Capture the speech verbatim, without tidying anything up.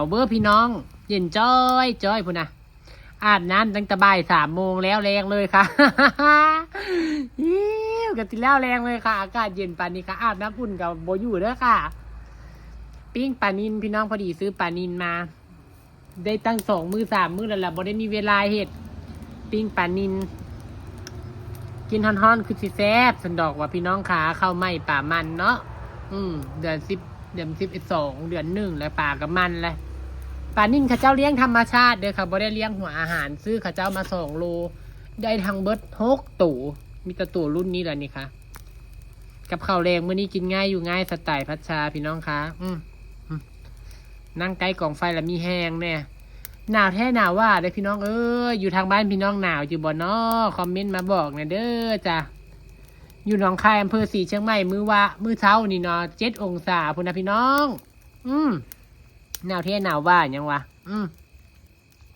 เบ้อพี่น้อง เย็นจ้อยจ้อยพุ้นนะ อาบน้ำตั้งแต่บ่ายสามโมงแล้วแรงเลยค่ะ อิ้ว กะสิแล้วแรงเลยค่ะ อากาศเย็นปานนี้ค่ะ อาบน้ำอุ่นกะบ่อยู่เด้อค่ะ ปิ้งปลานิลพี่น้อง พอดีซื้อปลานิลมา ได้ตั้งสองมื้อสามมื้อแล้วล่ะ บ่ได้มีเวลาเฮ็ด ปิ้งปลานิล กินฮ้อนๆ คือสิแซ่บ ซั่นดอกว่าพี่น้องขา ข้าวไหม้ปลามันเนาะ อืม เดือนสิบ เดือนสิบเอ็ด สอง เดือนหนึ่งแล้ว ปลากับมันแหละ ปลานิลเขาเจ้าเลี้ยงธรรมชาติเด้อค่ะ บ่ได้เลี้ยงหัวอาหาร ซื้อเขาเจ้ามาสองโล ได้ทั้งเบิดหกโต มีแต่โตรุ่นนี้แหละนี่ค่ะ กับข้าวแรงมื้อนี้กินง่ายอยู่ง่าย สไตล์พัชชาพี่น้องคะ อืม อืม นั่งใกล้กองไฟแล้วมีแฮงแน่ หนาวแท้หนาวว่าเด้อพี่น้องเอ้ย อยู่ทางบ้านพี่น้องหนาวอยู่บ่น้อ คอมเมนต์มาบอกแหน่เด้อจ้ะ อยู่หนองคาย อำเภอศรีเชียงใหม่ มื้อวะ มื้อเช้านี่เนาะ เจ็ดองศาพุ้นนะพี่น้อง อืม หนาวแท้หนาวว่าหยังวะ อืม